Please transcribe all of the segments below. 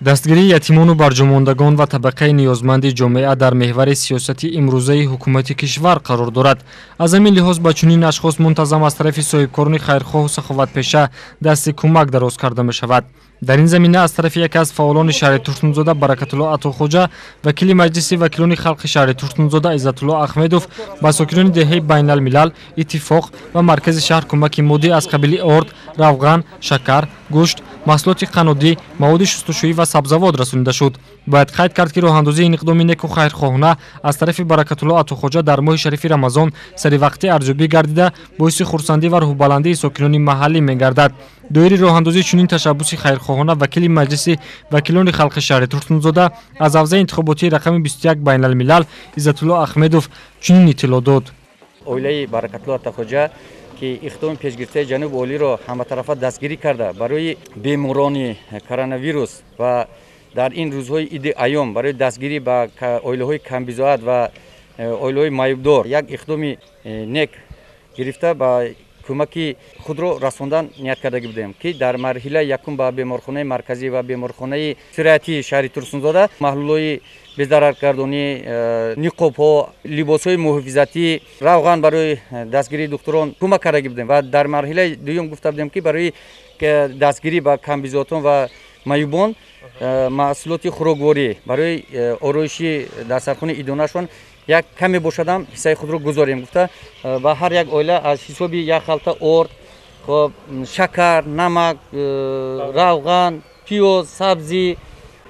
Дастгирии ятимону барҷомондагон ва табақаи ниёзманди ҷомеа дар меҳвари сиёсати имрӯзаи ҳукумати кишвар қарор дорад. Аз ҳамин лиҳоз ба чунин ашхос мунтазам аз тарафи соҳибкорони хайрхоҳу саховатпеша дасти кӯмак дароз карда мешавад. Дар ин замина аз тарафи яке аз фаъолони шаҳри Турсунзода Баракатулло Атохоҷа, вакили Маҷлиси вакилони халқи шаҳри Турсунзода Иззатулло Ахмедов ба сокинони деҳаи Байналмилал, Иттифоқ ва маркази шаҳр кӯмаки моддӣ аз қабили орд, равған, шакар, гӯшт, маҳсулоти қаннодӣ, маводи шустушӯӣ ва сабзавот расонида шуд. Бояд қайд кард, ки роҳандозии ин иқдоми неку хайрхоҳона аз тарафи Баракатулло Атохоҷа дар моҳи шарифи Рамазон саривақтӣ арзёбӣ гардида, боиси хурсандӣ ва рӯҳбаландии сокинони маҳаллӣ мегардад. Доири роҳандозии чунин ташаббуси хайрхоҳона вакили Маҷлиси вакилони халқи шаҳри Турсунзода аз ҳавзаи интихоботии рақами 21 Байналмилал Иззатулло Ахмедов чунин иттилоъ дод. Оилаи Баракатулло Атохоҷа, ки иқдоми пешгирифтаи ҷануби олиро ҳаматарафа дастгирӣ карда, барои беморони коронавирус ва дар ин рӯзҳои иди айём барои дастгирӣ ба оилаҳои камбизоат ва оилаҳои маъюбдор як иқдоми нек гирифта, ба кӯмаки худро расондан ният кардагӣ будем, ки дар марҳилаи якум ба беморхонаи марказӣ ва беморхонаи сироятии шаҳри Турсунзода маҳлулҳои безараргардонӣ, ниқобҳо, либосҳои муҳофизатӣ, равған барои дастгирии духтурон кӯмак кардагӣ будем ва дар марҳилаи дуюм гуфта будем, ки барои дастгирӣ ба камбизоатон ва маъюбон маҳсулоти хӯрокворӣ барои ороиши дастархони идонашон як каме бошадам ҳиссаи худро гузорем гуфта, ба ҳар як оила аз ҳисоби як халта орд, хоб, шакар, намак, равған, пиёз, сабзӣ,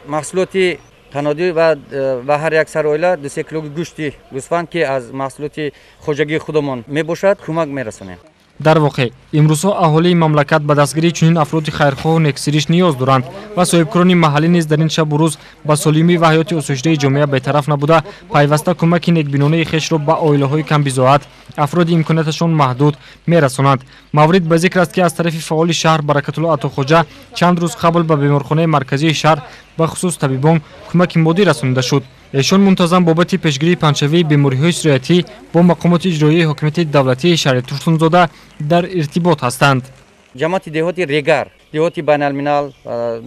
маҳсулоти қаннодӣ ва ба ҳар як сар оила 2-3 кило гӯшти гӯсфанд, ки аз маҳсулоти хоҷагии худамон мебошад, кӯмак мерасонем. Дар воқеъ имрӯзҳо аҳолии мамлакат ба дастгирии чунин афроди хайрхоҳу нексириш ниёз доранд ва соҳибкорони маҳаллӣ низ дар ин шабу рӯз ба солимӣ ва ҳаёти осоиштаи ҷомеа бетараф набуда, пайваста кӯмаки некбинонаи хешро ба оилаҳои камбизоат, афроди имконияташон маҳдуд мерасонанд. Маврид ба зикр аст, ки аз тарафи фаъоли шаҳр Баракатулло Атохоҷа чанд рӯз қабл ба беморхонаи марказии шаҳр, бахусус табибон, кӯмаки моддӣ расонида шуд. Эшон мунтазам бобати пешгирии паҳншавии бемориҳои сироятӣ бо мақомоти иҷроияи ҳокимияти давлатии шаҳри Турсунзода дар иртибот ҳастанд. Ҷамоати деҳоти Регар, деҳоти Байналмилал,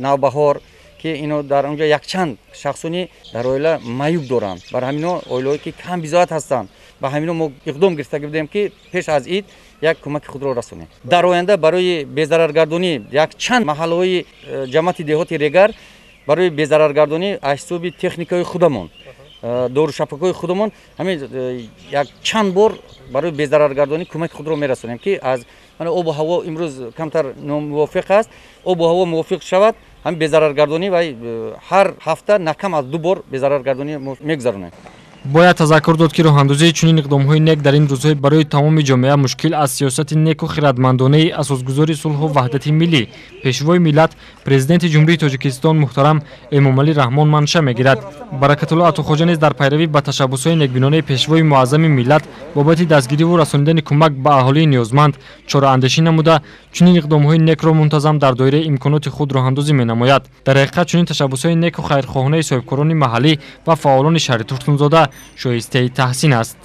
Навбаҳор, ки ино дар онҷо якчанд шахсони дар оила маъюб доранд, бар ҳамино оилаҳое ки кам бизоат ҳастанд, ба ҳамино мо иқдом гирифта будем, ки пеш аз ид як кӯмаки худро расонем. Дар оянда барои безараргардонӣ якчанд маҳаллаҳои ҷамоати деҳоти Регар барои безараргардонӣ аз ҳисоби техникаи худамон, дорушапакҳои худамон ҳамин як чанд бор барои безараргардонӣ кӯмаки худро мерасонем, ки аз обу ҳаво имрӯз камтар номувофиқ аст, обу ҳаво мувофиқ шавад, ҳамин безараргардонӣ ва ҳар ҳафта на кам аз 2 бор безараргардонӣ мегузаронем. Бояд тазаккур дод, ки роҳандозии чунин иқдомҳои нек дар ин рӯзҳои барои тамоми ҷомеа мушкил аз сиёсати неку хирадмандонаи асосгузори сулҳу ваҳдати миллӣ, пешвои миллат, президенти Ҷумҳурии Тоҷикистон муҳтарам Эмомалӣ Раҳмон манша мегирад. Баракатулло Атохоҷа низ дар пайравӣ ба ташаббусҳои некбинонаи пешвои муаззами миллат бобати дастгириву расонидани кӯмак ба аҳолии ниёзманд чораандешӣ намуда, чунин иқдомҳои некро мунтазам дар доираи имконоти худ роҳандозӣ менамояд. Дар ҳақиқат чунин ташаббусҳои неку хайрхоҳонаи соҳибкорони маҳаллӣ ва фаъолони шаҳри Турсунзода шоистаи таҳсин аст.